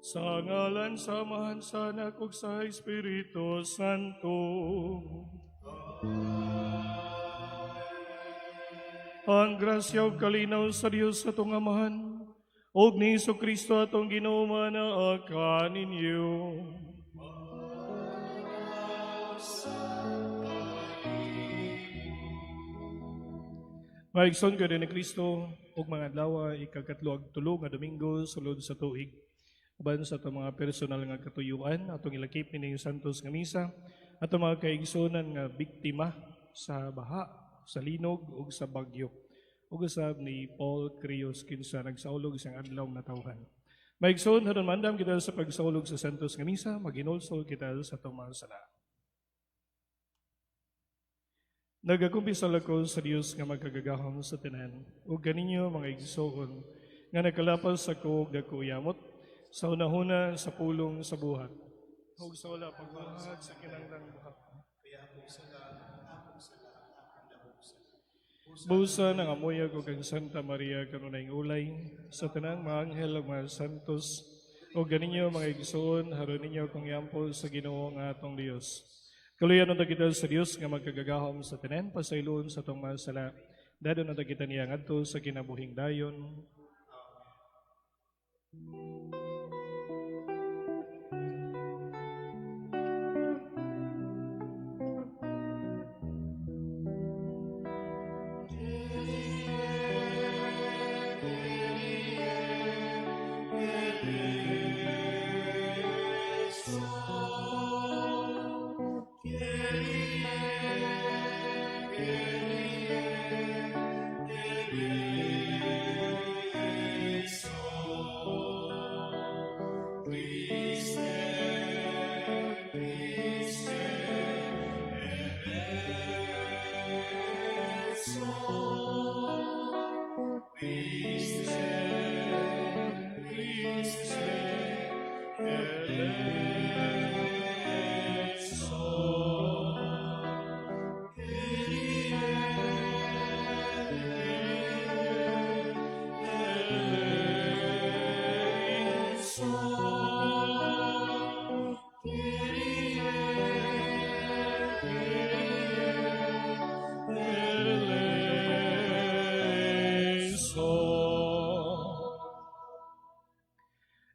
Sa ngalan sa Amahan, sa Anak ug sa Espiritu Santo. Ang grasya ug kalinaw sa Dios atong Amahan ug ni Kristo atong Ginoo manaa kaninyo. Mga igsoon ni Kristo ug mga adlaw, ikakatlo ug tulo nga Domingo sulod sa tuig. Uban sa atong mga personal nga katuyuan, atong ilakip nining Santos nga Misa, atong mga kaigsuonan nga biktima sa baha, sa linog ug sa bagyo. Ug usab ni Paul Crios kinsa nagsaulog isang adlaw nga natawhan. Mga igsoon, haron mandam kita sa pagsaulog sa Santos nga Misa, maghinulsol kita sa atong mga sala. Nagakumpisal ako sa Dios nga magkagagahom sa tanan, ug kaninyo, mga igsoon, nga nakalapas ako og dako yamot sa hunahuna, sa pulong, sa buhat ug sa wala pagbuhat sa kinahanglang buhat. Kaya akong sala, akong sala, akong dakong sala. Busa nangamuyag og ang Santa Maria kanunayng ulay, sa tanang mga anghel ug mga santos, ug kaninyo, mga igsoon, haron ninyo akong iampo sa Ginoo nga atong Dios. Kaluyan unta kita sa Dios nga magkagagahom sa tanan, pasayloon sa atong mga sala. Dadon unta kita niya ngadto sa kinabuhing dayon. Eleison.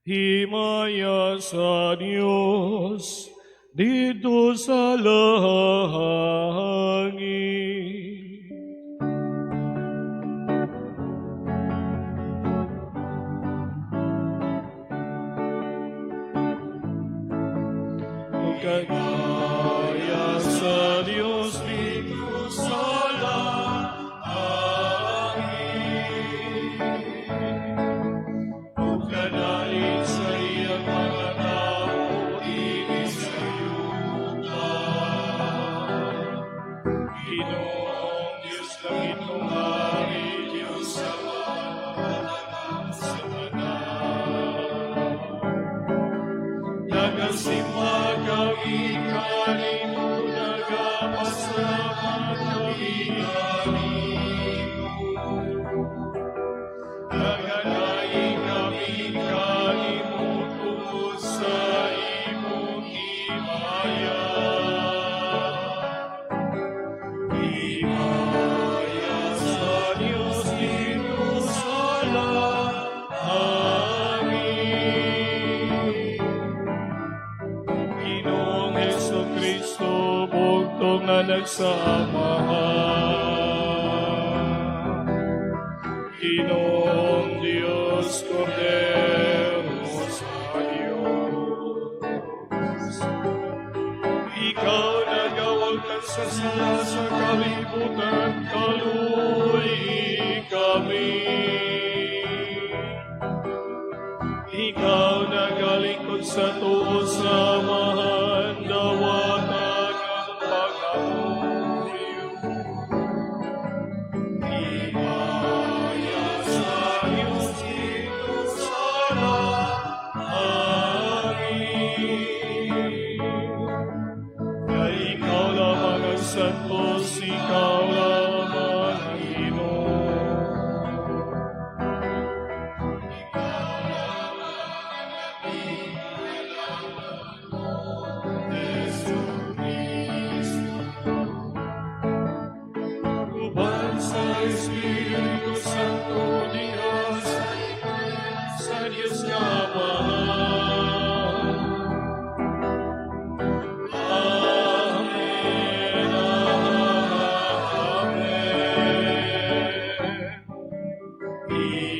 Himaya sa Dios didto sa langit. Ug himaya sa Dios didto sa langit. Ug kanalig sa iyang mga tawo dinhi sa yuta. Ginoong Dios, langit Hari, Dios Ama, sa tanan. Nagasimba kami kanimo, nagapasalamat kami kanimo. Nagadaig kami kanimo tungod sa imong himaya. Himaya sa Dios didto sa langit. Ginoong Hesus Kristo, bugtong nga sa Amahan. Ginoong Dios, Cordero sa Dios. Ikaw nagawagtang sa sala sa kalibutan, kaluy kami. Ikaw nagalingkod sa tuo sa Amahan, dawata ang pangamuyo. Himaya sa Diyos didto sa langit. Kay ikaw lamang ang santos, ikaw lamang ang Ginoo. Ikaw lamang ang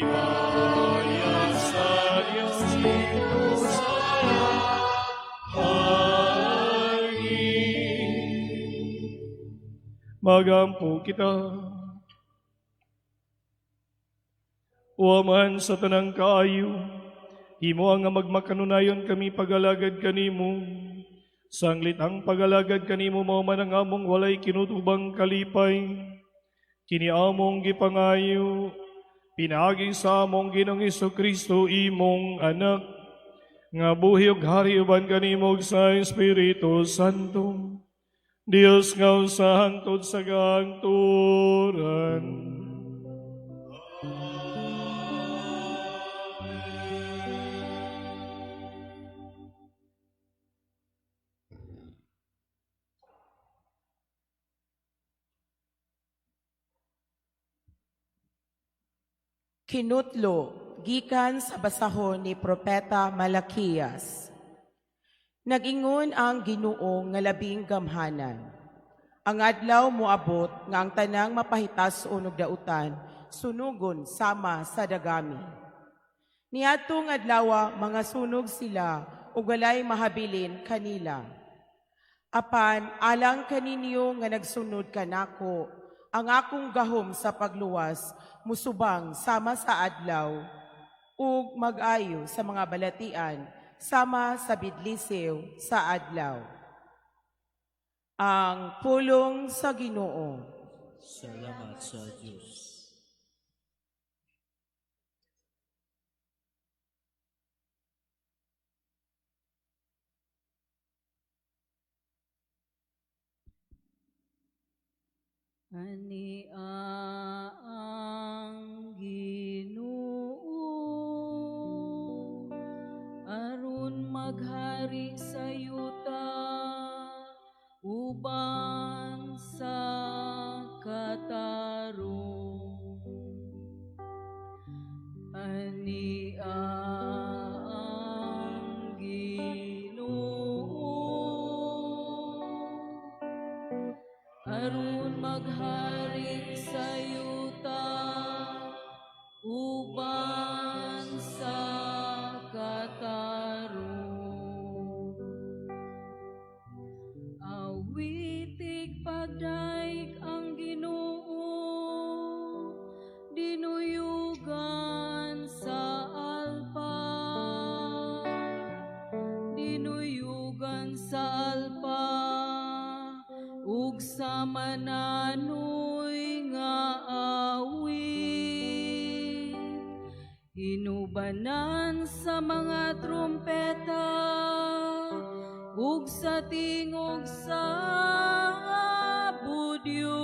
Himaya sa Diyos sa hangin. Magampo kita. Uwaman sa tanang kaayo, himo nga magmakanunayon kami pagalagad kanimo. Sanglit ang pagalagad kanimo mao man ang among walay kinutubang kalipay. Kini among gipangayo, pinaagi sa among Ginoong Kristo imong anak, nga buhi ug hari uban kanimo ug sa Espiritu Santo. Dios nga usa hangtod sa kahangturan. Kinutlo, gikan sa basahon ni Propeta Malakias. Nag-ingon ang Ginoo nga labing gamhanan. Ang adlaw moabot nga ang tanang mapahitas og dautan sunugon sama sa dagami. Niadtong adlawa mga sunog sila ug walay mahabilin kanila. Apan alang kaninyo nga nagsunod kanako, ang akong gahom sa pagluwas musubang sama sa adlaw ug mag-ayo sa mga balatian sama sa bidlisiw sa adlaw. Ang pulong sa Ginoo. Salamat sa Diyos. Ani ang Ginoo aron maghari sa yuta uban sa katarong. Ani ang Ginoo aron maghari sa yuta uban sa katarong. Awitig pagdaig ang Ginoo, dinuyugan sa alpa, dinuyugan sa alpa, ug sa mananoy nga awit, inubanan sa mga trumpeta, ug sa tingog sa budyo.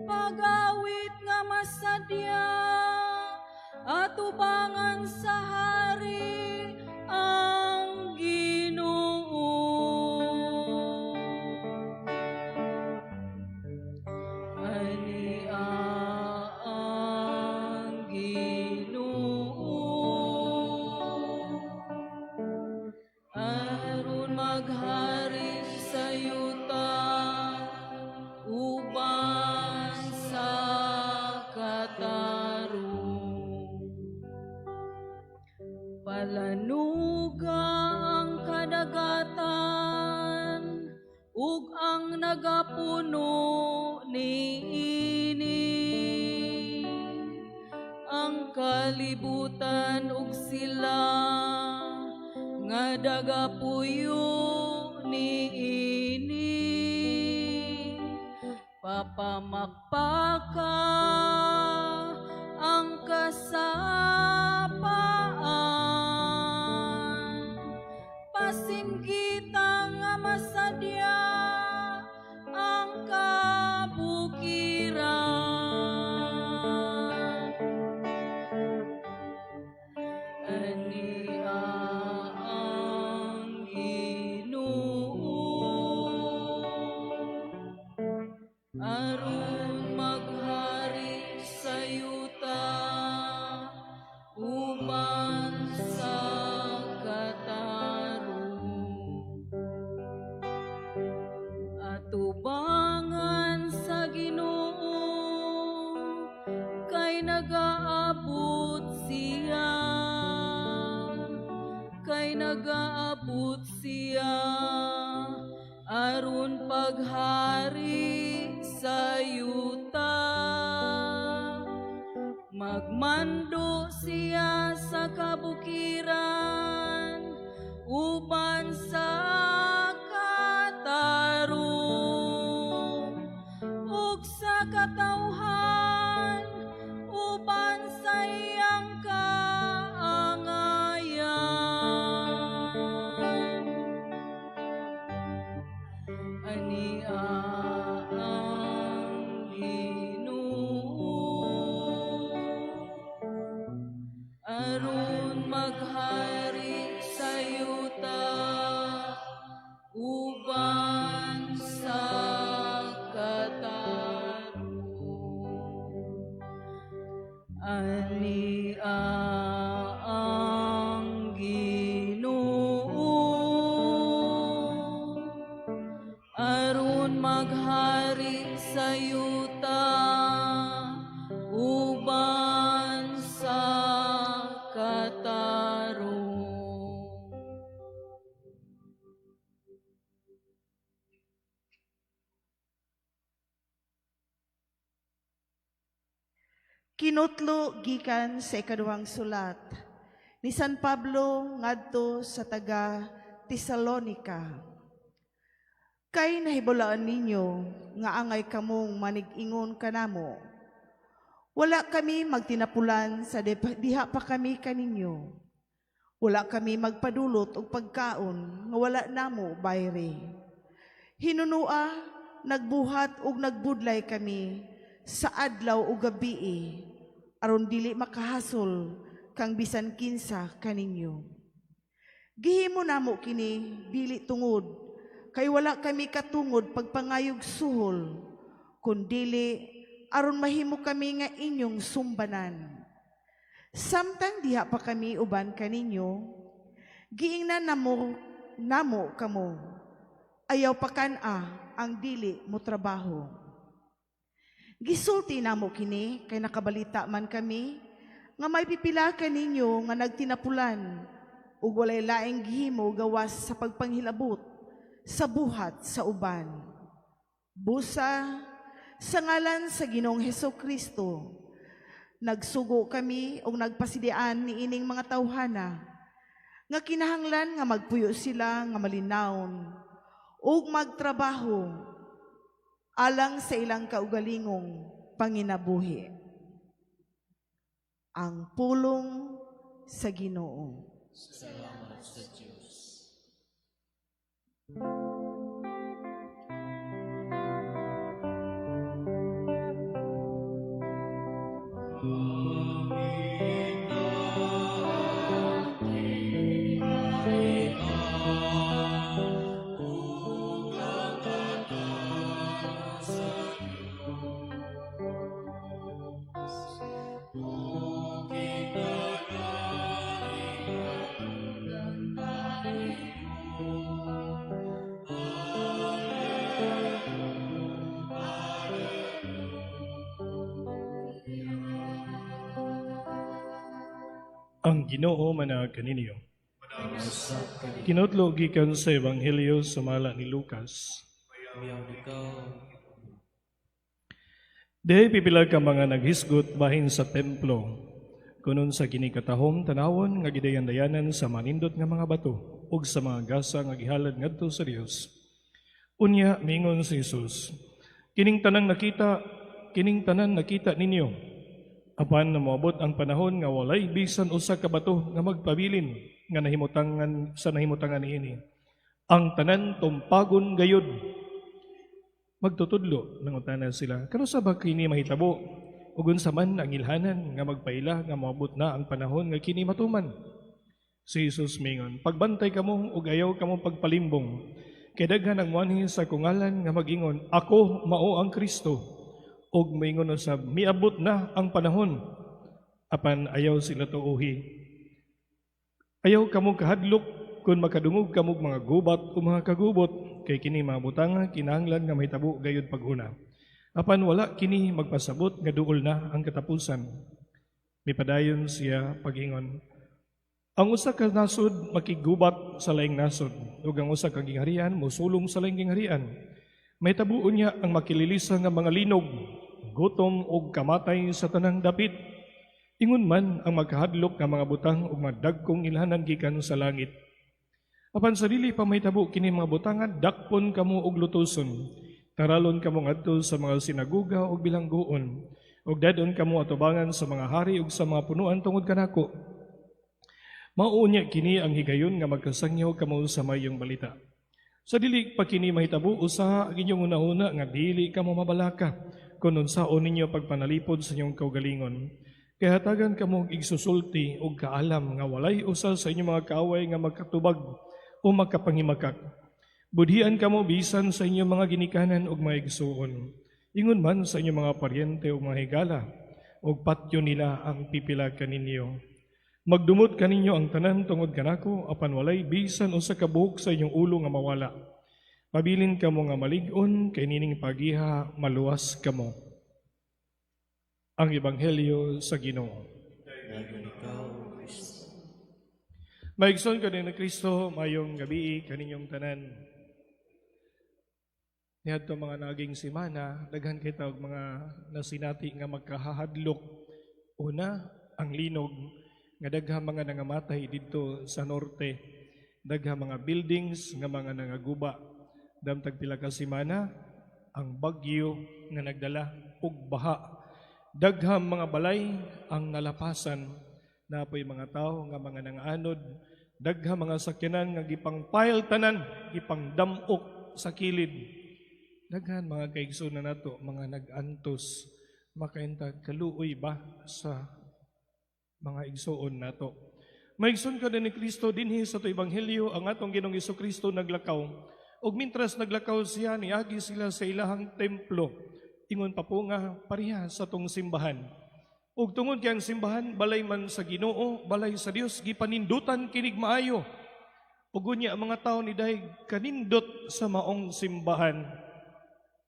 Pagawit nga masadya, atubangan sa hari ang Ginoo. Ani ang Ginoo aron maghari sa yuta uban sa katarong. Palanuga ang kadagatan ug ang nagapuno niini, ang kalibutan ug sila nga dagapuyo niini. Papamakpaka ang kasapaan, pasinggita nga masadya ang kabukiran. Ani ang Ginoo aron maghari nagaabot siya, kay nagaabot siya aron paghari sa yuta. Magmando siya sa kabukiran uban sa katarong ug sa katawhan uban sa iyang kaangayan. Ania ang Ginoo aron maghari sa yuta uban sa katarong. Ania ang Ginoo aron maghari sa yuta uban sa katarong. Kinutlo gikan sa ikaduhang sulat ni San Pablo ngadto sa taga Tesalonica. Kay nahibalaan ninyo nga angay kamong manig-ingon kanamo. Wala kami magtinapulan sa diha pa kami kaninyo. Wala kami magpadulot og pagkaon nga wala namo bayri. Hinunua nagbuhat og nagbudlay kami sa adlaw ug gabii aron dili makahasol kang bisan kinsa kaninyo. Gihimo namo kini dili tungod kay wala kami katungod pagpangayog suhol, kundili aron mahimo kami nga inyong sumbanan. Samtang diha pa kami uban kaninyo, giingnan namo namo kamo. Ayaw pakan-a ang dili mo trabaho. Gisulti namo kini kay nakabalita man kami nga may pipila kaninyo nga nagtinapulan ug walay laing gihimo gawas sa pagpanghilabot sa buhat sa uban. Busa, sa ngalan sa Ginoong Heso Kristo, nagsugo kami og nagpasidian niining mga tawhana nga kinahanglan nga magpuyo sila nga malinawon ug magtrabaho alang sa ilang kaugalingong panginabuhi. Ang pulong sa Ginoo. Salamat sa Diyos. Ang Ginoo manaag kaninyo. Usab kani Kinutlo gikan sa Ebanghelyo sumala ni Lucas. Uyaw ikaw. Dihay pipila ka mga naghisgot bahin sa templo. Kunon sa kini katahom tanawon nga gidayan-dayanan sa manindot nga mga bato ug sa mga gasa nga gihalad ngadto sa Dios. Unya mingon si Jesus, kining tanan nakita ninyo. Apan moabot ang panahon nga walay bisan usa ka bato nga magpabilin nga nahimutangan sa nahimutangan niini. Ang tanan tumpagon gayud. Magtutudlo nangutana sila, "Kanus-a ba kini mahitabo? Ug unsa man ang ilhanan nga magpaila nga moabot na ang panahon nga kini matuman?" Si Jesus mingon, "Pagbantay kamo ug ayaw kamo pagpalimbong. Kay daghan ang moanhi sa akong ngalan nga mag-ingon, 'Ako mao ang Kristo.' Ug moingon usab, 'Miabot na ang panahon.' Apan ayaw sila tuohi. Ayaw kamo kahadlok kung makadungog kamo mga gubat o mga kagubot, kay kini mga butanga kinahanglan nga mahitabo gayud pag-una. Apan wala kini magpasabot nga duol na ang katapusan. Mipadayon siya pag-ingon, "Ang usa ka nasod makiggubat sa laing nasod, ug ang usa ka gingharian mosulong sa laing gingharian. Mahitabo unya ang makililisa nga mga linog, gutom ug kamatay sa tanang dapit. Ingon man ang makahadlok nga mga butang ug madagkong ilhanan gikan sa langit. Apan sa dili pa mahitabo kini mga butangan, dakpon kamo og lutuson. Taralon kamo ngadto sa mga sinaguga ug bilangguon, ug dad-on kamo atubangan sa mga hari ug sa mga punuan tungod kanako. Mao unya kini ang higayon nga magkasangyaw kamo sa mayong balita. Sa dili pa kini mahitabo, usaha ang inyong hunahuna nga dili kamo mabalaka kung unsaon ninyo pagpanalipod sa inyong kaugalingon. Kay hatagan kamo og igsusulti og kaalam nga walay usa sa inyong mga kaaway nga magkatubag o makapangimakak. Budhian kamo bisan sa inyong mga ginikanan ug mga igsuon. Ingon man sa inyong mga paryente ug mga higala, ug patyo nila ang pipila kaninyo. Magdumot kaninyo ang tanan tungod kanako, apan walay bisan usa ka buhok sa inyong ulo nga mawala. Pabilin kamo nga malig-on, kay nining pagiha maluwas kamo." Ang Ebanghelyo sa Ginoo. Dayon ikaw, O Kristo. Maigsoon ko ni Kristo, mayong gabi kaninyong tanan. Niadto mga naging semana, daghan kita og mga nasinati nga magkahahadlok. Una, ang linog nga daghang mga nangamatay didto sa norte. Daghang mga buildings nga mga nangaguba. Damtag pila ka semana, ang bagyo nga nagdala og baha. Daghang mga balay ang nalapasan. Napoy mga tao nga mga nangaanod. Daghang mga sakyanan nga gipang-pile tanan, gipangdamok sa kilid. Daghan mga kaigsoon nato, mga nag-antos, makaintag kaluoy ba sa mga igsuon nato. Maigsoon ka ni Kristo, dinhi sa ato ebanghelyo, ang atong Ginoong Kristo naglakaw. Ug mintras naglakaw siya, niagi sila sa ilahang templo. Ingon pa po nga pareha sa atong simbahan. Ug tungod kay ang simbahan balay man sa Ginoo, balay sa Dios, gipanindutan kinig maayo. Ug unya ang mga tao ni dahig kanindot sa maong simbahan.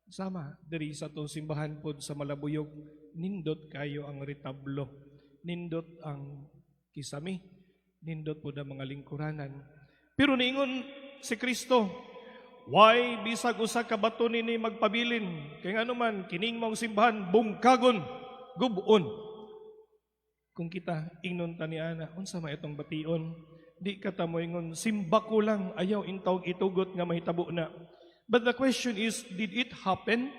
Sama diri sa atong simbahan pod sa Malabuyok, nindot kayo ang retablo, nindot ang kisami, nindot pod ang mga lingkuranan. Pero niingon si Kristo, "Way bisag usa ka bato nini magpabilin, kay ngano man kining maong simbahan bungkagon, gub-on." Kung kita ingnon ta ni ana, unsa may atong bation? Di ka ta moingon, "Simba ko lang, ayaw intawg itugot nga mahitabo na." But the question is, did it happen?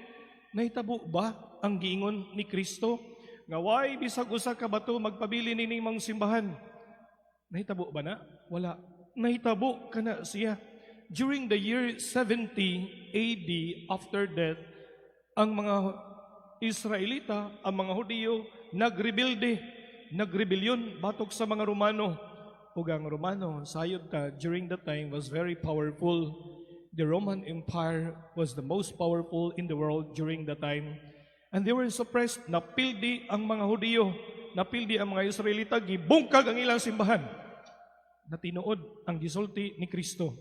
Nahitabo ba ang giingon ni Kristo nga way bisag usa ka bato magpabili nining maong simbahan? Nahitabo ba na? Wala. Nahitabo kana siya. During the year 70 AD after death, ang mga Israelita, ang mga Hudiyo, nagrebelde, nagrebelyon batok sa mga Romano. Ug ang Romano, sayod ta, during that time was very powerful. The Roman Empire was the most powerful in the world during that time. And they were suppressed. Napildi ang mga Hudiyo, napildi ang mga Israelita, gibungkag ang ilang simbahan. Natinuod ang gisulti ni Kristo.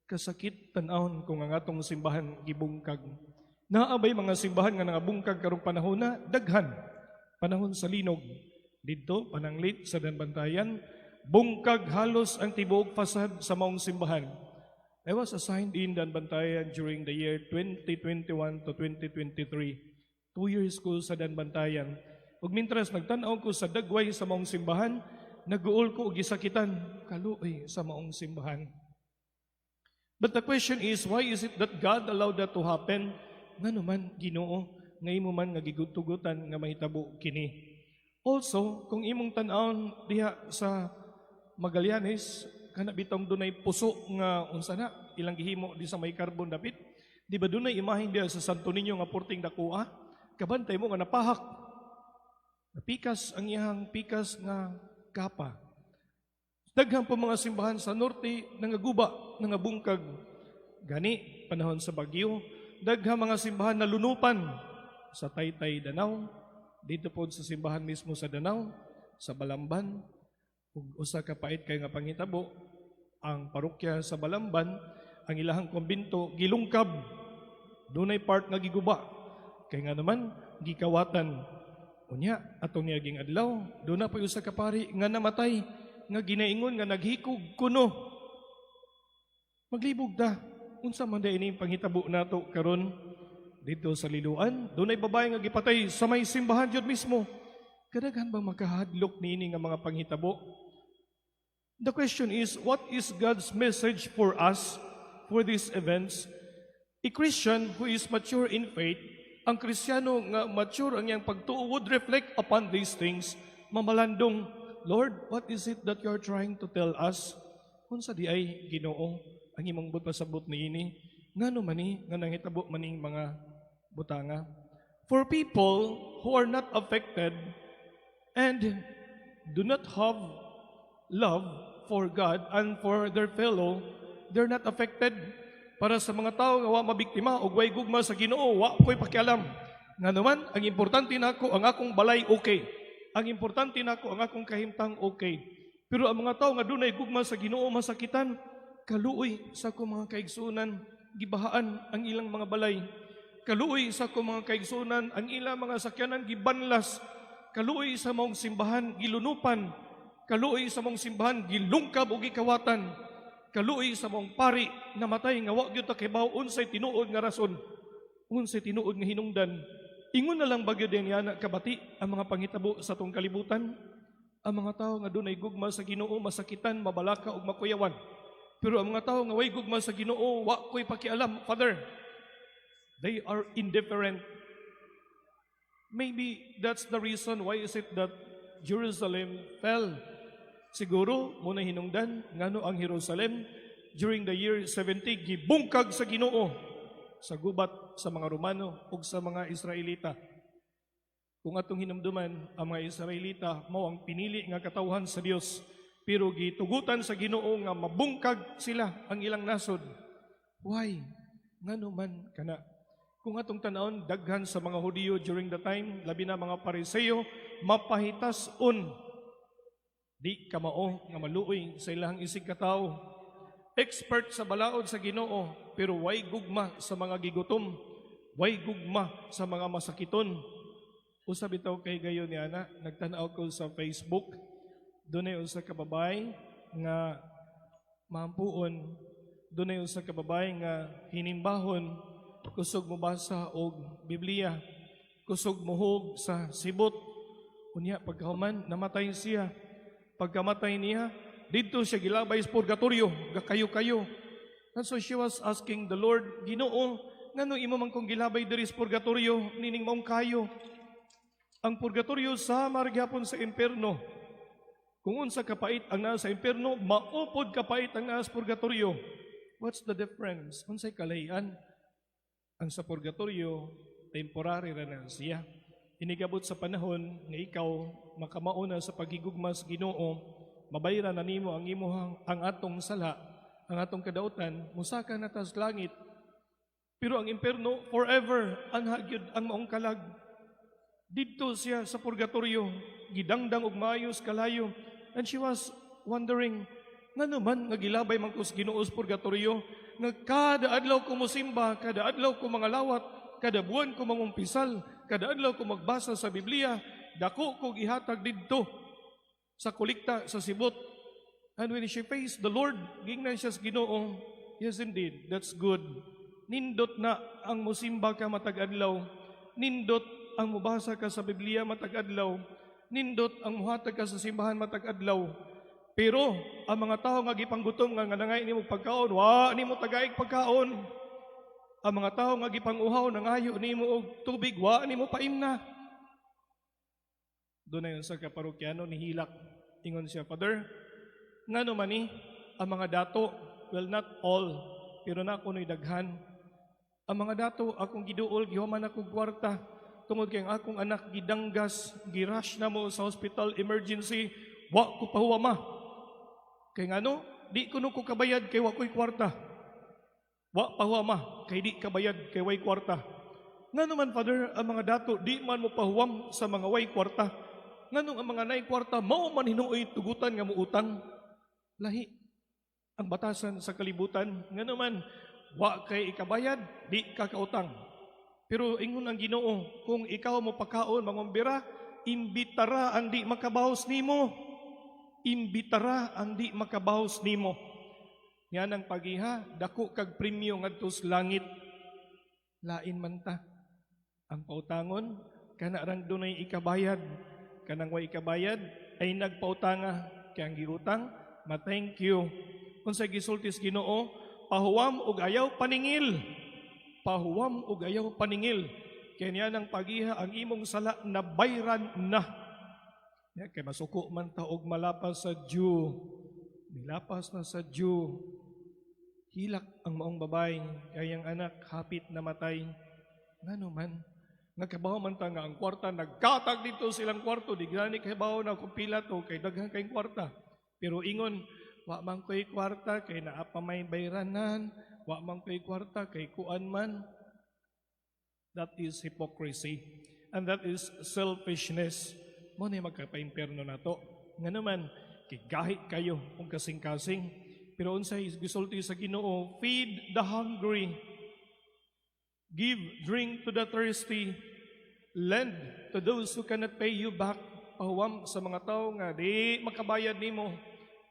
Kasakit tan-awon kung ang atong simbahan gibungkag. Naa bay mga simbahan nga nangabungkag karong panahon na? Daghan. Panahon sa linog. Didto, pananglit sa Daanbantayan, bungkag halos ang tibuok fasad sa maong simbahan. I was assigned in Daanbantayan during the year 2021 to 2023. 2 years ko sa Daanbantayan. Ug mintras nagtan-aw ko sa dagway sa maong simbahan, naguol ko og gisakitan kaluoy sa maong simbahan. But the question is, why is it that God allowed that to happen? Ngano man, Ginoo, nga imo man nga gitugutan nga mahitabo kini? Also, kung imong tan-awon diha sa Magallanes, kana bitong dunay puso nga unsa na ilang gihimo di sa may carbon dapit. Di ba dunay imahen diha sa Santo Niño nga porting dakoa? Kabantay mo nga napahak. Napikas ang iyang pikas nga kapa. Daghan po mga simbahan sa norte nangaguba, nangabungkag. Gani, panahon sa bagyo, daghang mga simbahan na lunupan sa Taytay, Danao, dito po sa simbahan mismo sa Danao, sa Balamban, ug usa ka pait kay nga panghitabo, ang parokya sa Balamban, ang ilahang kumbento gilungkab. Dunay part nga giguba. Kay nga naman gikawatan. Unya, atong niaging adlaw, duna pa usa ka pari nga namatay, nga ginaingon nga naghikog kuno. Maglibog ta. Unsa man diay ini panghitabo nato karon dito sa Liloan? Dunay babae nga gipatay sa may simbahan jud mismo. Kadaghan bang makahadlok niini nga mga panghitabo? The question is, what is God's message for us for these events? A Christian who is mature in faith, ang Kristiyano nga mature ang iyang pagtuo, would reflect upon these things. Mamalandong, "Lord, what is it that you're trying to tell us? Unsa diay, Ginoo, ang imong buot pasabot niini? Ngano man ni nga nanghitabo maning mga butanga?" For people who are not affected and do not have love for God and for their fellow, they're not affected. Para sa mga tao nga wa mabiktima og way gugma sa Ginoo, wa ko'y pakialam. Nga naman, ang importante nako ang akong balay okay. Ang importante nako ang akong kahimtang okay. Pero ang mga tao nga dunay gugma sa Ginoo, masakitan, kaluoy sa akong mga kaigsuonan, gibahaan ang ilang mga balay. Kaluoy sa akong mga kaigsuonan, ang ilang mga sakyanan gibanlas. Kaluoy sa maong simbahan, gilunupan. Kaluoy sa maong simbahan, gilungkab o gikawatan. Kaluoy sa maong pari, namatay nga wa gyud ta kibaw unsay tinuod nga rason. Unsay tinuod nga hinungdan. Ingon na lang ba gyud niya na kabati ang mga panghitabo sa atong kalibutan? Ang mga tao nga dunay gugma sa Ginoo, masakitan, mabalaka ug makuyawan. Pero ang mga tao nga way gugma sa Ginoo, wa ko'y pakialam, Father. They are indifferent. Maybe that's the reason why is it that Jerusalem fell. Siguro, mao na hinungdan, ngano ang Jerusalem during the year 70, gibungkag sa Ginoo sa gubat sa mga Romano ug sa mga Israelita. Kung atong hinumduman, ang mga Israelita mao ang pinili nga katawhan sa Dios, pero gitugutan sa Ginoo nga mabungkag sila ang ilang nasod. Why? Ngano man kana? Kung atong tanawon, daghan sa mga Hudiyo during the time, labi na mga Pariseo, mapahitas-on. Di kamao nga maluoy sa ilang isig katawo. Expert sa balaod sa Ginoo, pero way gugma sa mga gigutom, way gugma sa mga masakiton. Usa bitaw kay gayon ni ana, nagtan-aw ko sa Facebook, dunay usa ka babae nga maampuon, dunay usa ka babae nga hinimbahon, kusog mobasa og Biblia, kusog muhog sa sibot. Unya pagkahuman namatay siya. Pagkamatay niya, didto siya gilabay sa purgatorio, gakayo-kayo. And so she was asking the Lord, "Ginoo, ngano imo man kong gilabay diri sa purgatorio, nining maong kayo?" Ang purgatorio sama ra gyapon sa impierno. Kung unsa kapait ang naa sa impierno, mao pod kapait ang naa sa purgatorio. What's the difference? Unsay kalahian? Ang sa purgatorio, temporary ra na siya. Inigabot sa panahon nga ikaw makamao na sa paghigugma sa Ginoo, mabayran na nimo ang imuhang ang atong sala, ang atong kadautan, musaka na ta sa langit. Pero ang impierno, forever, anha gyud ang maong kalag. Didto siya sa purgatorio, gidangdang og maayos kalayo. And she was wondering, ngano man nga gilabay man ko sa Ginoo sa purgatorio, nga kada adlaw ko mosimba, kada adlaw ko mangalawat, kada buwan ko mangumpisal, kada adlaw ko magbasa sa Biblia, dako ko gihatag didto sa kolekta sa sibot. And when she faced the Lord, gingnan siya sa Ginoo, "Yes indeed, that's good. Nindot na ang musimba ka matag adlaw. Nindot ang mubasa ka sa Biblia matag adlaw. Nindot ang muhatag ka sa simbahan matag adlaw. Pero ang mga tao nga gipanggutom nga nangay nimo pagkaon, wa nimo tagaig pagkaon. Ang mga tao nga gipanguhaw, nangayo nimo og tubig, wa nimo paimna." Dunay usa ka parokyano nihilak. Ingon siya, "Father, ngano man ni ang mga dato, well, not all, pero na kuno'y daghan. Ang mga dato, akong giduol, gihuman akong kwarta, tungod kay ang akong anak gidanggas, girush na mo sa hospital emergency, wa ko pahuwama. Kay ngano, di kuno ko kabayad kay wa ko'y kwarta. Wa pahuwama, kay di kabayad kay way kwarta. Ngano man, Father, ang mga dato, di man mo pahuwam sa mga way kwarta? Nganong ang mga nay kwarta, mao man hinuoy tugutan nga muutang? Lahi ang batasan sa kalibutan. Ngano man, wa kay ikabayad, di ka kautang. Pero ingon ang Ginoo, kung ikaw mo pakaon mangumbira, Imbitara ang di makabawas nimo. Imbitara ang di makabawas nimo. Yan ang pagiha, dako kag premyo ngadto sa langit. Lain man ta. Ang pautangon, kana rang dunay ikabayad. Kanang way ikabayad, ay nagpautanga kay ang giutang, ma-thank you. Unsay gisulti sa Ginoo, pahuwam og ayaw paningil. Pahuwam og ayaw paningil. Kaya niya ng pagiha ang imong sala nabayran na. Ya, kay masuko man ta og malapas sa due. Nilapas na sa due. Hilak ang maong babay, kay ang anak hapit namatay. Ngano man? Nagkabaw man ta nga ang kwarta, nagkatag dito silang kwarto, di gani kabaw na kung pila to, kay daghan kayong kwarta. Pero ingon, wa man ko'y kwarta, kay naa pa may bayranan, wa man ko'y kwarta, kay kuan man. That is hypocrisy. And that is selfishness. Mao na magkapa-impyerno nato. Nga naman, kay gahi kayo kung kasing-kasing. Pero unsay gisulti sa Ginoo, feed the hungry. Give drink to the thirsty. Lend to those who cannot pay you back. Pahuwam sa mga tao nga di makabayad nimo.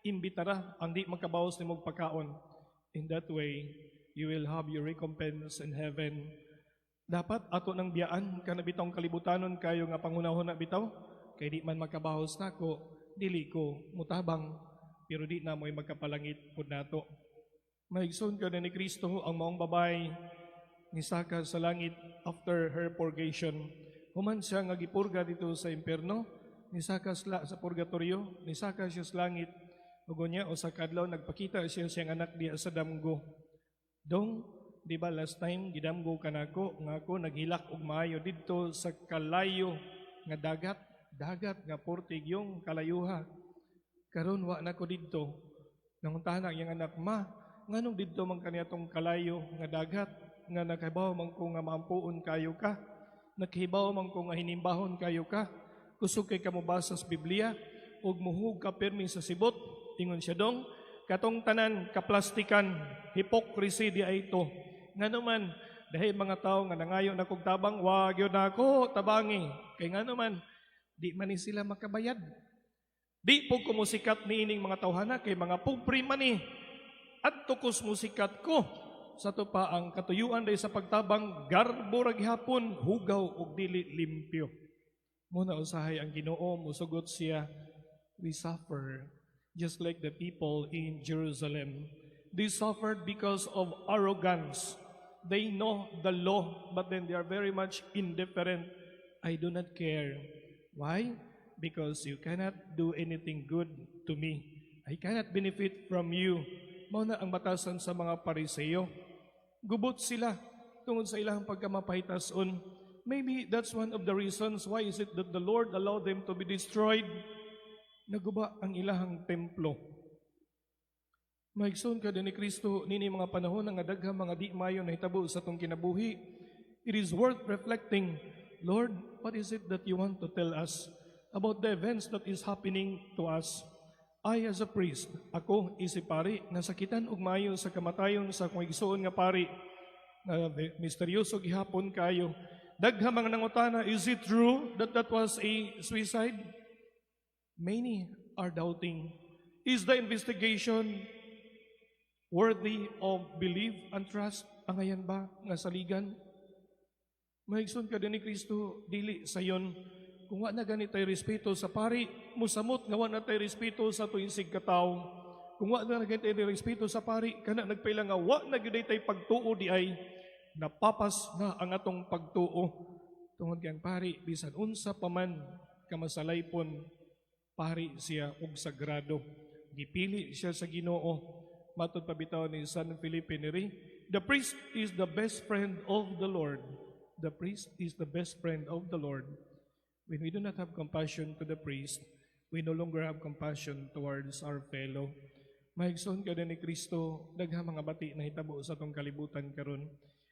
Imbitara ang di makabawas nimo og pagkaon. In that way, you will have your recompense in heaven. Dapat ato nang biyaan kana bitawng kalibutanon kayo nga panghunahuna bitaw kay di man makabawas nako, dili ko mutabang, pero di na mo'y magkapalangit pud nato. Maigsoon ka na ni Kristo, ang maong babay nisaka sa langit after her purgation. Human siya nga gipurga dito sa impierno, nisaka sla sa purgatorio, nisaka siya sa langit. Ug unya usa ka adlaw nagpakita siya siyang anak diya sa damgo. Dong, di ba last time gidamgo kanako nga ako naghilak og maayo didto sa kalayo nga dagat, dagat nga portig yung kalayuha. Karon wa na ko didto. Nangutana ang iyang anak, "Ma, nganong didto man kaniadtong kalayo nga dagat nga nakahibaw man ko nga maampuon kayo ka? Nakahibaw man ko nga hinimbahon kayo ka. Kusog kay ka mobasa sa Biblia ug muhug ka pirmi sa sibot." Ingon siya, "Dong, katong tanan kaplastikan, hypocrisy di ay ito. Ngano man, dahil mga tao nga nangayo na kog tabang, wag yun ako tabangi. Kay ngano man, di man ni sila makabayad. Di po ko musikat niining mga tawhana kay mga pobre man ni. Adto kos musikat ko." Sa to pa ang katuyuan day sa pagtabang garbo ra gihapon, hugaw og dili limpyo. Muna usahay ang Ginoo musugot siya, we suffer just like the people in Jerusalem. They suffered because of arrogance. They know the law, but then they are very much indifferent. I do not care. Why? Because you cannot do anything good to me. I cannot benefit from you. Mao na ang batasan sa mga Pariseo. Gubot sila tungod sa ilang pagkamapahitason. Maybe that's one of the reasons why is it that the Lord allowed them to be destroyed. Naguba ang ilahang templo. Maigsoon ka din ni Kristo, nini mga panahon nga daghang mga di mayo nahitabo sa atong kinabuhi. It is worth reflecting, Lord, what is it that you want to tell us about the events that is happening to us? I as a priest, ako isip pari, nasakitan og maayo sa kamatayon sa akong igsuon nga pari, na misteryoso gihapon kayo. Daghang mga nangutana, is it true that that was a suicide? Many are doubting. Is the investigation worthy of belief and trust? Angayan ba nga saligan? Maigsoon ka din ni Kristo, dili sayon. Kung wa na gani tay respeto sa pari, musamot nga wa na tay respeto sa tuing kataw. Kung wa na gani tay respeto sa pari, kana nagpaila nga wa na gyud tay pagtuo di ay napapas na ang atong pagtuo. Tungod kay ang pari, bisan unsa pa man kamasalaypon, pari siya og sagrado. Gipili siya sa Ginoo. Matod pa bitaw ni San Felipe Neri, the priest is the best friend of the Lord. The priest is the best friend of the Lord. When we do not have compassion to the priest, we no longer have compassion towards our fellow. Maigsoon ka din ni Kristo, daghang mga bati na hitabo sa atong kalibutan karon.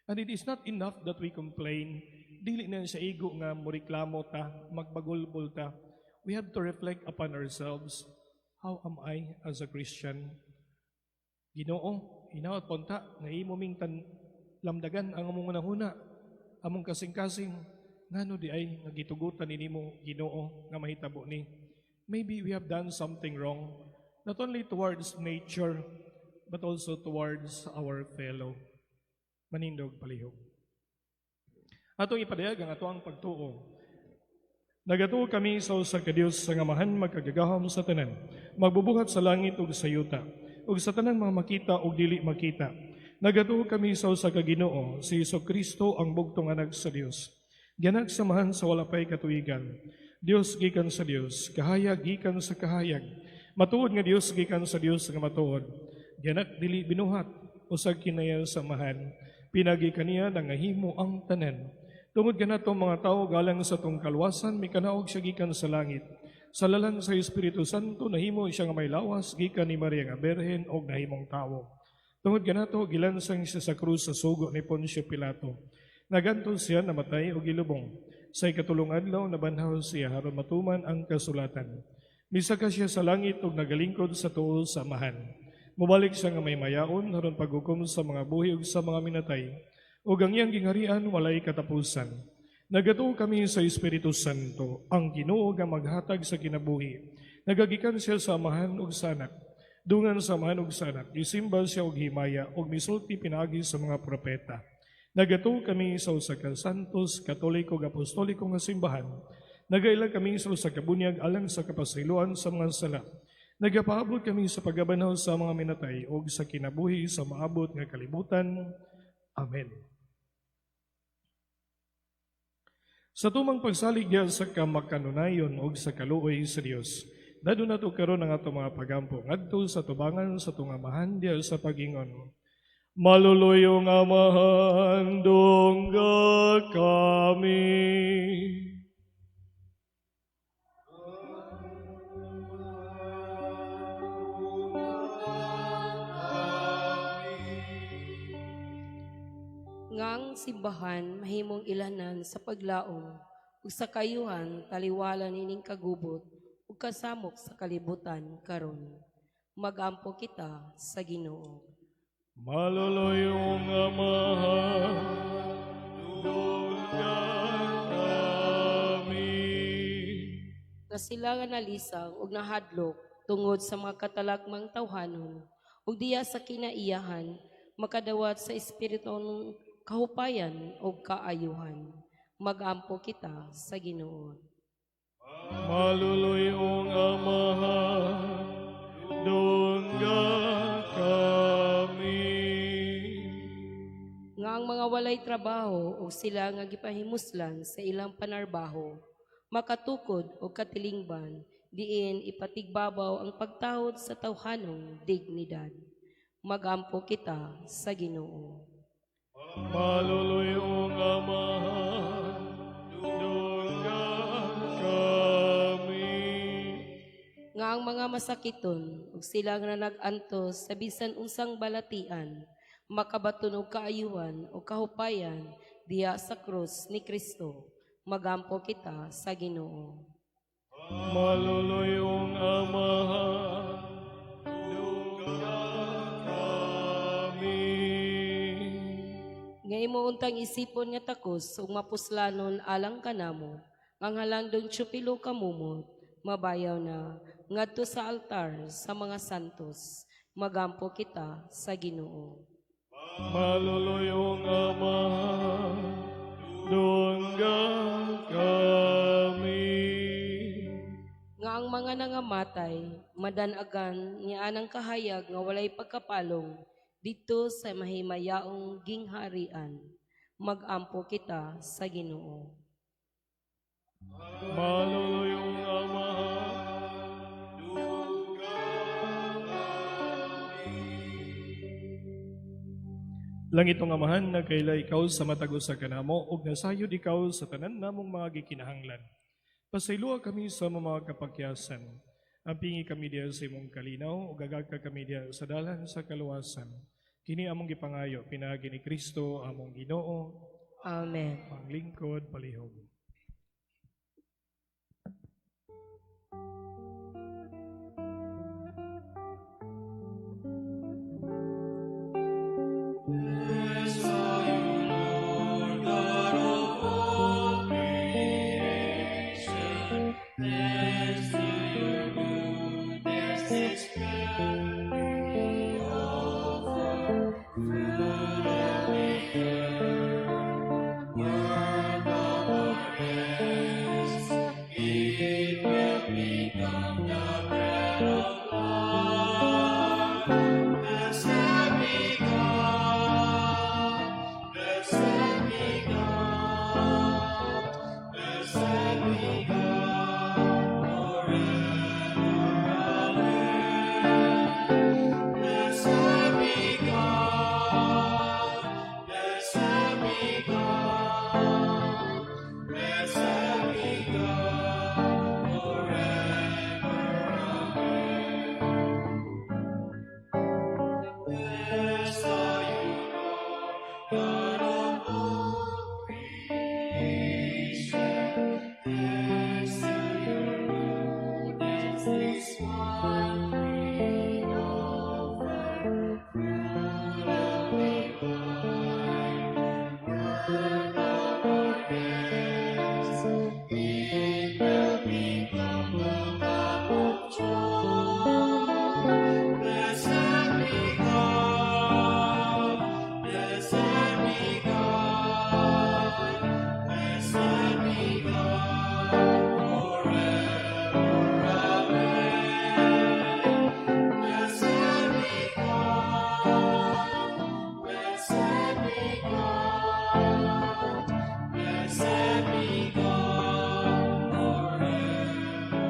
And it is not enough that we complain. Dili na siya igo nga moreklamo ta, magbagulbol ta. We have to reflect upon ourselves. How am I as a Christian? Ginoo, hinaot punta nga imo ming tan lamdagan ang among hunahuna, among kasing-kasing. Ngano diay nga gitugutan ni nimo, Ginoo, nga mahitabo ni? Maybe we have done something wrong, not only towards nature, but also towards our fellow. Manindog palihog. Atong ipadayag ang atoang pagtuo. Nagatuo kami sa usa ka Dios nga Amahan, makagagahom sa tanan, magbubuhat sa langit ug sa yuta, ug sa tanang mga makita ug dili makita. Nagatuo kami sa usa ka Ginoo, si Hesus Kristo, ang bugtong anak sa Dios. Gianak sa Amahan sa wala pay katuigan. Dios gikan sa Dios, kahayag gikan sa kahayag. Matuod nga Dios gikan sa Dios nga matuod. Gianak, dili binuhat, usa kinaya sa Amahan. Pinaagi kaniya nangahimo ang tanan. Tungod kanato mga tao galang sa atong kalwasan, mikanaog siya gikan sa langit. Sa lalang sa Espiritu Santo, nahimo siya nga may lawas gikan ni Maria nga Berhen og nahimong tawo. Tungod kanato, gilansang siya sa krus sa sugo ni Poncio Pilato. Nagantos siya, namatay o gilubong. Sa ikatulong adlaw, nabanhaw siya aron matuman ang kasulatan. Misaka siya sa langit ug nagalingkod sa tuo sa Amahan. Mubalik siya nga maymayaon aron paghukom sa mga buhi ug sa mga minatay. Ug ang iyang gingharian walay katapusan. Nagatuo kami sa Espiritu Santo, ang Ginoo nga maghatag sa kinabuhi. Nagagikan siya sa Amahan ug sa Anak. Dungan sa Amahan ug sa Anak, gisimba siya og himaya ug misulti pinaagi sa mga propeta. Nagatuo kami sa usa ka santos, katoliko ug apostoliko nga simbahan. Nagaila kami sa usa ka bunyag alang sa kapasayloan sa mga sala. Nagapaabot kami sa pagkabanhaw sa mga minatay ug sa kinabuhi sa maabot nga kalibutan. Amen. Sa tumang pagsalig diha sa kamakanunayon ug sa kaluoy sa Dios, dadon nato karon ang atong mga pagampo ngadto sa tubangan sa atong Amahan diha sa pagingon. Maluluyong Amahan, dungga kami. Ngang simbahan mahimong ilanan sa paglaom ug sa kayuhan taliwala nining kagubot ug kasamok sa kalibutan karon. Magampo kita sa Ginoo. Maluluyong Amahan, dungga kami. Nga sila nga nalisang ug nahadlok tungod sa mga katalagmang tawhanon ug diya sa kinaiyahan makadawat sa espirituong kahupayan ug kaayuhan. Magampo kita sa Ginoo. Maluluyong Amahan, dungga kami. Nga ang mga walay trabaho o sila nga gipahimuslan sa ilang panarbaho, makatukod o katilingban, diin ipatigbabaw ang pagtahod sa tawhanong dignidad. Magampo kita sa Ginoo. Maluluyong Amahan, dungga kami. Nga ang mga masakiton ug sila nga nag-antos sa bisan unsang balatian, makabaton og kaayuhan o kahupayan diha sa krus ni Kristo. Magampo kita sa Ginoo. Maluluyong Amahan, dungga kami. Nga imo untang isipon nga takos ug mapuslanon alang kanamo, ang halangdong tiyopilo kamumot, mabayaw na ngadto sa altar sa mga santos. Magampo kita sa Ginoo. Maluluyong Amahan, dungga kami. Nga ang mga nangamatay madanagan niya anang kahayag nga walay pagkapalong didto sa mahimayaong gingharian. Magampo kita sa Ginoo. Maluluyong Amahan, dungga kami. Langitong Amahan, nagkaila ikaw sa matag usa kanamo ug nasayod ikaw sa tanan namong mga gikinahanglan. Pasayloa kami sa mga kapakyasan. Ampingi kami diha sa imong kalinaw ug agagka kami diha sa dalan sa kaluwasan. Kini among gipangayo pinaagi ni Kristo among Ginoo. Amen. Panglingkod palihog. Bless you, Lord God of all. This bread we offer, fruit of the earth, work of our hands, it will become the bread of life. Blessed be God, blessed be God, blessed be God forever. Amen. Blessed be God, blessed be God, blessed be God forever. Amen. Blessed are you, Lord, God of all creation. Thanks to your goodness, this wine we offer, fruit of the vine, work of our hands. It will become the cup of joy. Blessed be God, blessed be God, blessed be God forever. Amen. Blessed be God, blessed be God, blessed be God forever.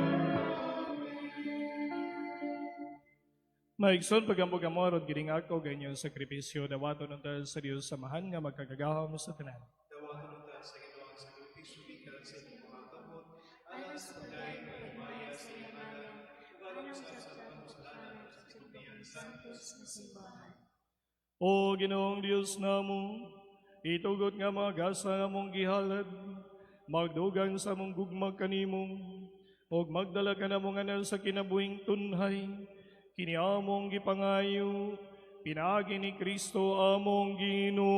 Amen. Mga igsoon, pagampo kamo aron kining ako ug inyong sakripisyo dawaton unta sa Dios Amahan nga makagagahom sa tanan. Dawaton unta sa Ginoo ang sakripisyo gikan sa imong mga kamot, alang sa pagdayon ug himaya sa iyang ngalan, ug alang usab sa atong kasalanan sa tibuok niyang santos nga simbahan. O Ginoong Dios namo, itugot nga mga gasa nga among gihalad, magdugang sa among gugma kanimo, ug magdala kanamo ngadto sa kinabuhing tunhay, kini among gipangayo, pinaagi ni Kristo among Ginoo.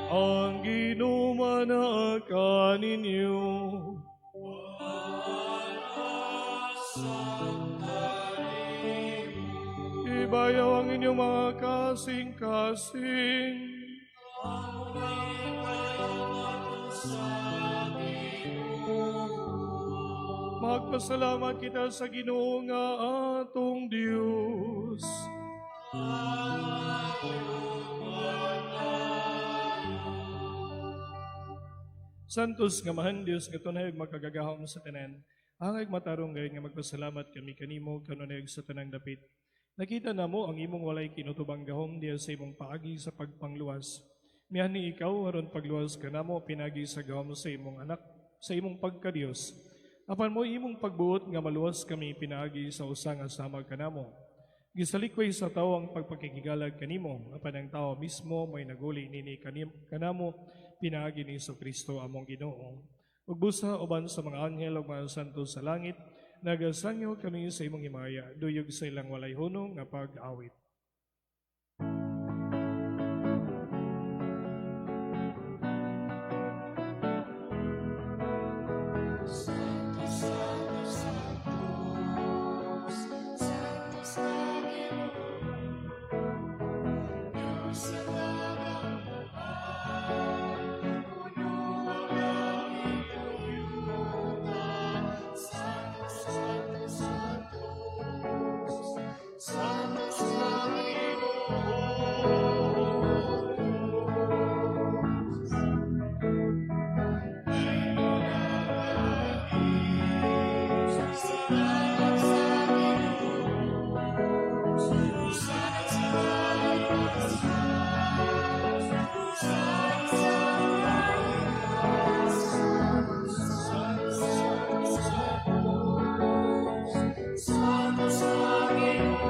Ang Ginoo manaa kaninyo. Ibayaw ang inyong mga kasing-kasing. Among gibayaw sa Ginoo. Magpasalamat kita sa Ginoo nga atong Dios. Santos nga Amahan Dios nga tunay ug makagagahom sa tanan. Angay matarong gayud nga magpasalamat kami kanimo kanunay ug sa tanang dapit. Nakita namo ang imong walay kinutubang gahom diha sa imong paagi sa pagpangluwas. Mianhi ikaw aron pagluwas kanamo pinaagi sa gahom sa imong anak, sa imong pagkadiyos. Apan mao imong pagbuot nga maluwas kami pinaagi sa usa nga samag kanamo. Gisalikway sa tawo ang pagpakighigala kanimo, apan ang tao mismo may naguli nini kanamo pinaagi ni Kristo among Ginoo. Ug busa uban sa mga anghel ug mga santo sa langit, nagasangyaw kami sa imong himaya, duyog sa ilang walay hunong nga pag-awit. Santo, Santo, Sanctus, Sanctus nga Ginoo, Diyos sa kagamuhan, puno ang langit ug yuta. Santo, Santo, Sanctus, Sanctus nga Ginoo, Diyos. Salamat sa Ginoo, Hosana sa itaas, Hosana sa itaas, Santo, Santo, Santo, Santo sa Ginoo,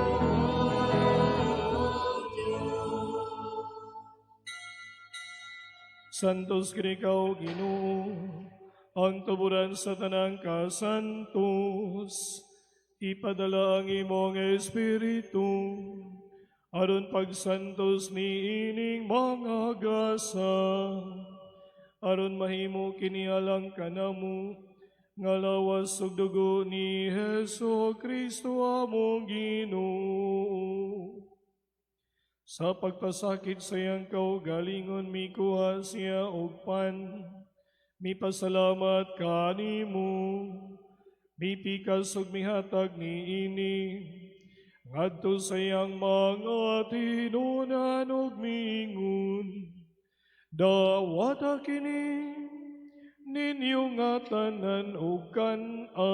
Diyos. Santos kini ikaw, Ginoo, ang tuburan sa tanang kasantos. Ipadala ang imong Espiritu, aron pagsantos ni ining mga gasa, Aron mahimo kini alang kanamo nga lawas ug dugo ni Hesus Kristo among Ginoo. Sa pagpasakit sa iyang kaugalingon, mikuha siya og pan, mipasalamat kanimo, mipikas ug mihatag niini ngadto sa iyang mga tinunan ug miingon, "Dawata kini ninyo nga tanan ug kan-a,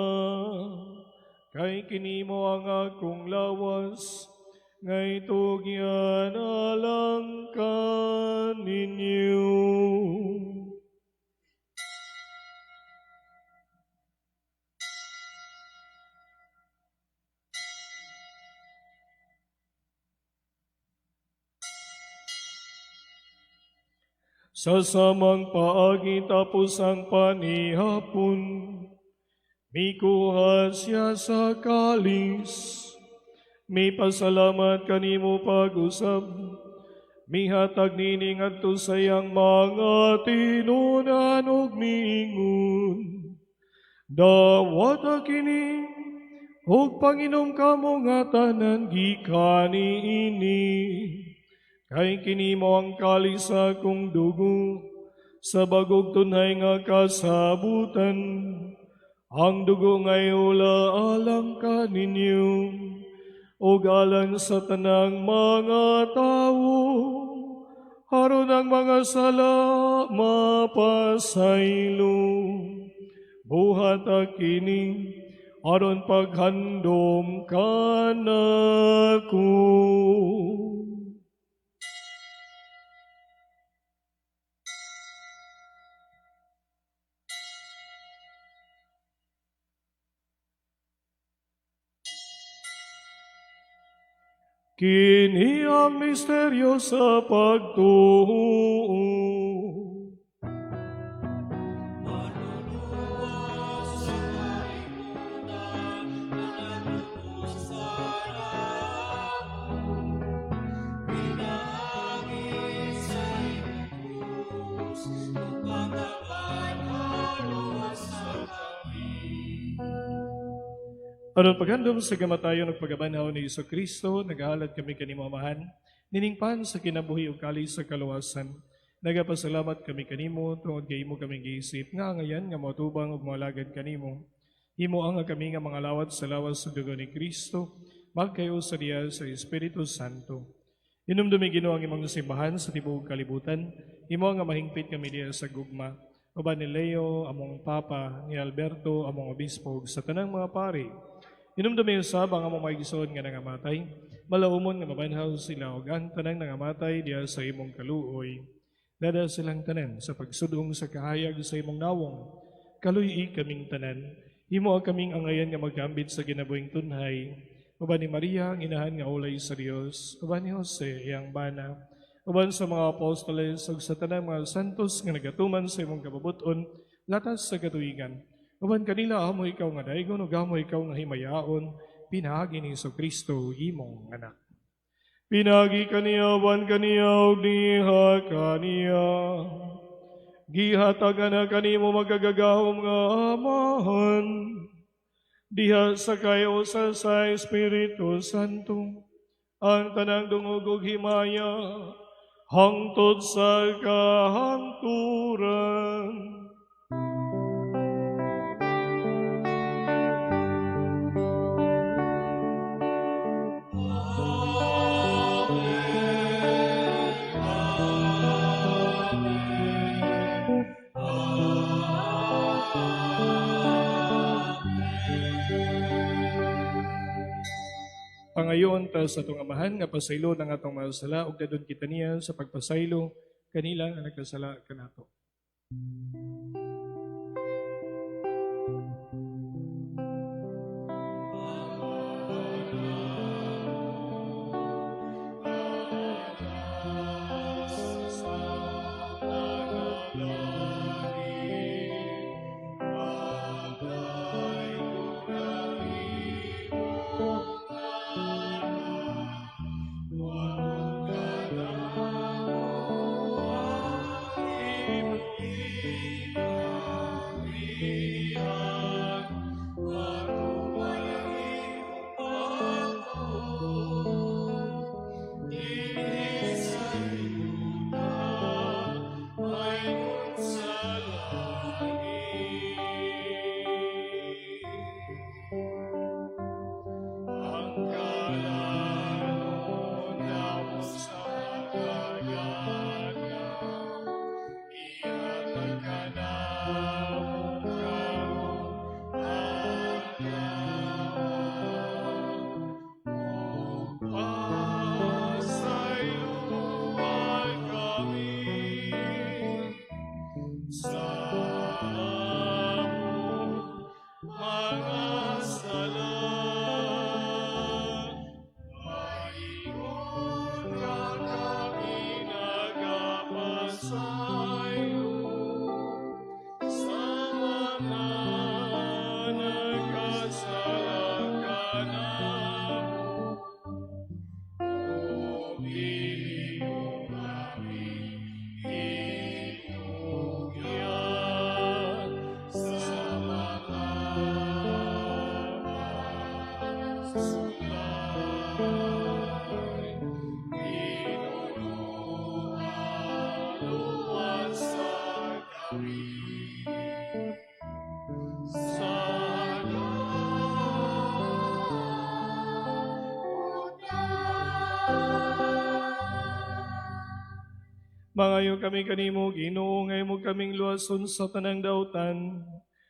kay kini mao ang akong lawas nga itugyan alang kaninyo." Sa samang paagi tapos ang panihapon, mikuha siya sa kalis, mipasalamat kanimo pag-usab, mihatag nini ngadto sa iyang mga tinunan ug miingon, "Dawata kini ug panginom kamo nga tanan gikan niini, kay kini mao ang kalis sa akong dugo sa bag-ong tunhay nga kasabutan, ang dugo nga iula alang kaninyo ug alang sa tanang mga tawo, aron ang mga sala mapasaylo. Buhata kini aron paghandom kanako." Kini ang misteryo sa pagtuo. Manluluwas sa kalibutan, nananubos sa dako. Pinaagi sa imong krus, upang kaluwasan kami. Aron paghandom sa kamatayon ug pagkabanhaw ni Hesus Kristo, nagahalad kami kanimo, Amahan, nining pan sa kinabuhi ug kalis sa kaluwasan. Nagapasalamat kami kanimo tungod kay imo kaming giisip nga angayan nga moatubang ug moalagad kanimo. Himoa nga kami nga mga lawat sa lawas ug dugo ni Kristo, magkayusa diha sa Espiritu Santo. Hinumdumi, Ginoo, ang imong simbahan sa tibuok kalibutan. Himoa nga mahingpit kami diha sa gugma. Uban ni Leo, among Papa, ni Alberto, among Obispo, ug sa tanang mga pari. Hinumdumi usab ang among mga igsoon nga nangamatay. Malaumon nga mabanhaw sila ug ang tanang nangamatay diha sa imong kaluoy. Dad-a silang tanan sa pagsudong sa kahayag sa imong nawong. Kaluy-i kaming tanan. Himoa kaming angayan nga magkambit sa kinabuhing tunhay. Uban ni Maria, ang inahan nga ulay sa Dios, uban ni Jose, iyang bana, uban sa mga apostoles, ug sa tanang mga santos nga nagatuman sa imong kabubut-on, latas sa katuigan. Uban kanila amo ikaw nga daygon, ug amo ikaw nga himayaon, pinaagi ni Kristo, imong anak. Pinaagi kaniya, uban kaniya, ug diha kaniya, gihatagan na kanimo makagagahom nga Amahan, diha sa kayusa sa Espiritu Santo, ang tanang dungog ug himaya, hangtod sa kahangturan. Amen. Amen. Pangayoon ta sa atong Amahan nga pasaylon ang atong mga sala ug dad-on kita niya sa pagpasaylo kanila nga nagkasala kanato. Gingharian, Atubang ang imong pagtuo, dinhi sa yuta, maingon sa langit. Ang kalanon namo sa adlaw, ihatag kanamo karong adlaw. Ug pasayloa kami sa among mga sala, maingon nga kami nagapasaylo sa mga nagkasala kanamo. Ug dili mo kami itugyan sa mga sulay. Ginoo, luwasa kami sa dautan. Mangayo kami kanimo, Ginoo, nga imo kaming luwason sa tanang dautan.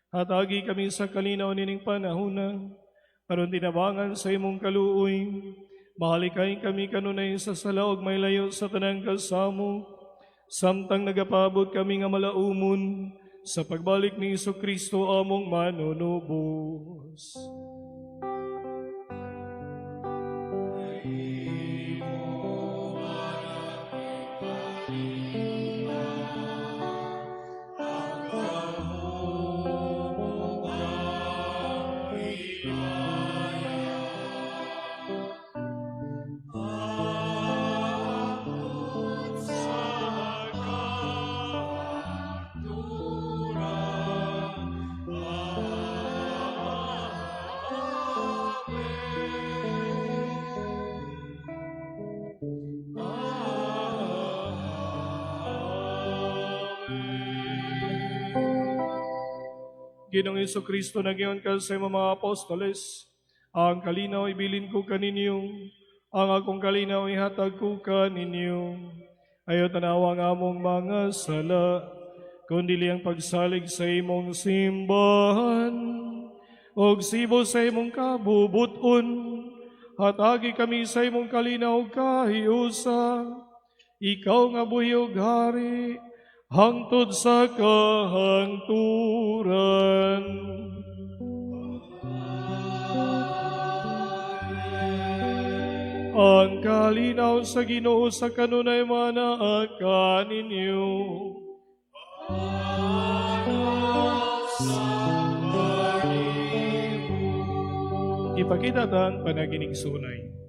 Hatagi kami sa kalinaw nining panahona, aron tinabangan sa imong kaluoy. Mahalikay kami kanunay sa sala ug mailayo sa tanang kasamok, samtang nagapaabot kami nga malaumon sa pagbalik ni Kristo among manunubos. Ginoong Kristo, nag-ingon ka sa imong mga apostoles, "Ang kalinaw ibilin ko kaninyo, ang akong kalinaw ihatag ko kaninyo. Ayaw tanawa ang among mga sala, kundi ang pagsalig sa imong simbahan, og sibo sa imong kabubuton, hatagi kami sa imong kalinaw kahiusa, ikaw nga buhi ug hari, hangtod sa kahangturan." Ang kalinaw sa Ginoo sa kanunay manaa kaninyo. Ipakita ang panaginigsunay.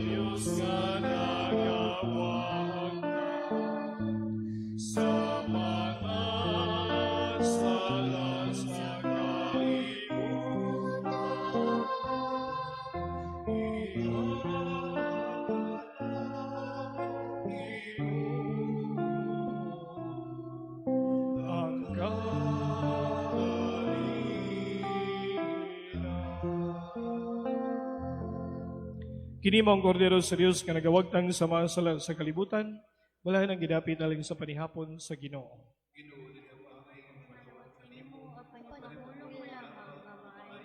Dios nga nagawagtang sa mga sala sa kalibutan. Ihatag Ginoo ang kalinaw. Kini mao ang Kordero sa Dios nga nagawagtang sa mga sala sa kalibutan, balahan ang gidapit alang sa panihapon sa Ginoo. Nimo apan pulong mo lamang nga maayo.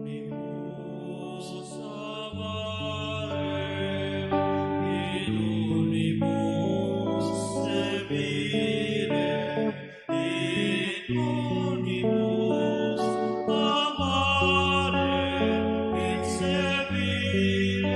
Omnibus amare, in omnibus servire, in omnibus amare et servire.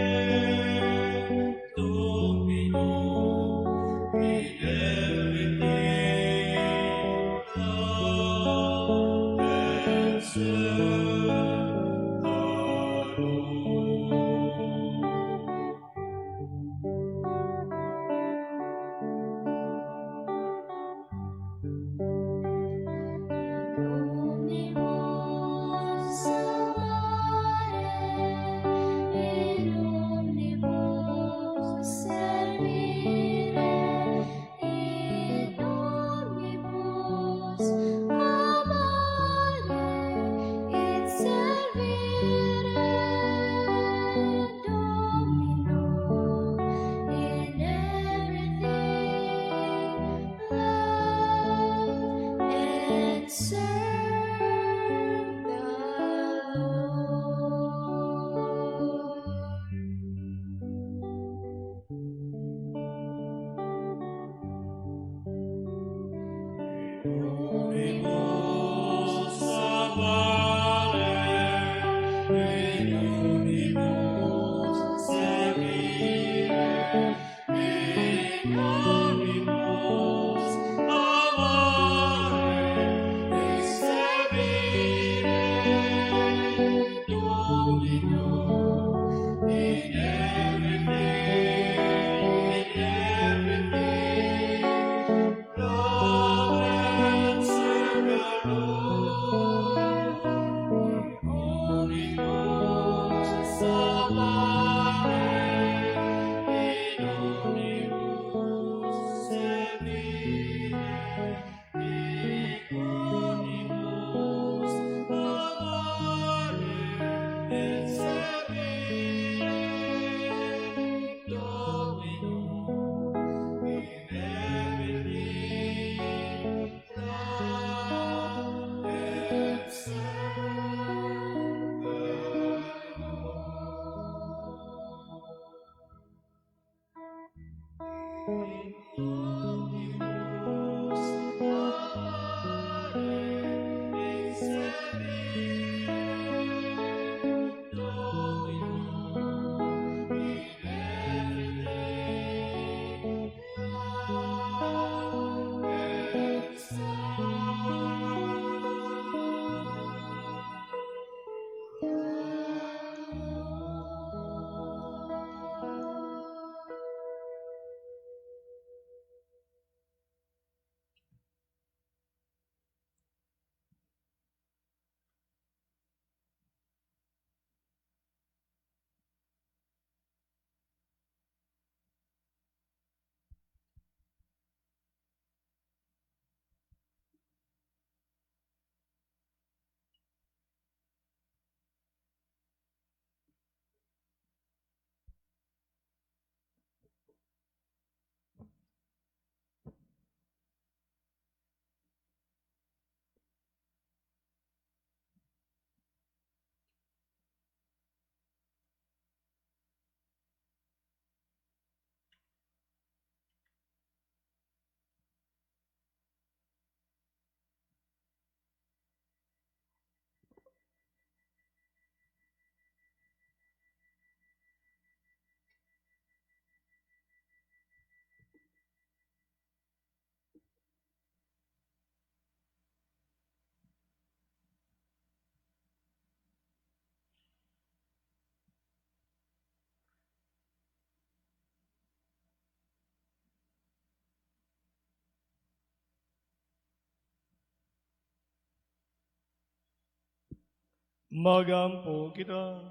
Magampo kita.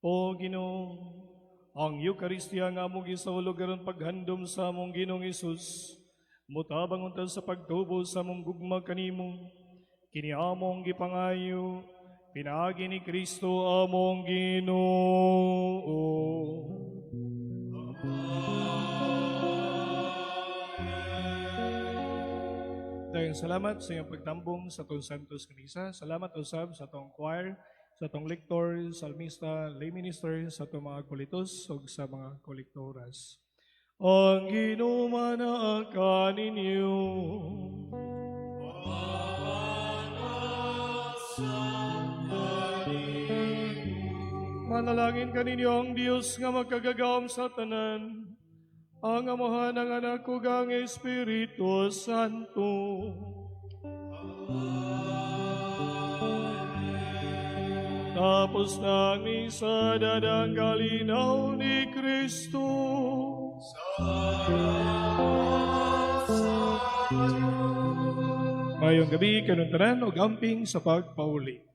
O Ginoo, ang Eukaristiya nga among gisaulog aron paghandom sa among Ginoong Hesus, mutabang unta sa pagtubo sa among gugma kanimo. Kini among gipangayo pinaagi ni Kristo among Ginoo. Daghang salamat sa iyong pagtambong sa atong Santos nga Misa. Salamat usab sa atong choir, sa atong lector, salmista, lay minister, sa atong mga kolitos ug sa mga kolektoras. Ang Ginoo manaa kaninyo. Manalangin kaninyo ang Dios nga makagagahom sa tanan, ang Amahan, ang Anak, ug ang Espiritu Santo. Tapos na ang misa, dadang kalinaw ni Kristo. Mayong gabi, kanuntanan, og amping sa pagpauli.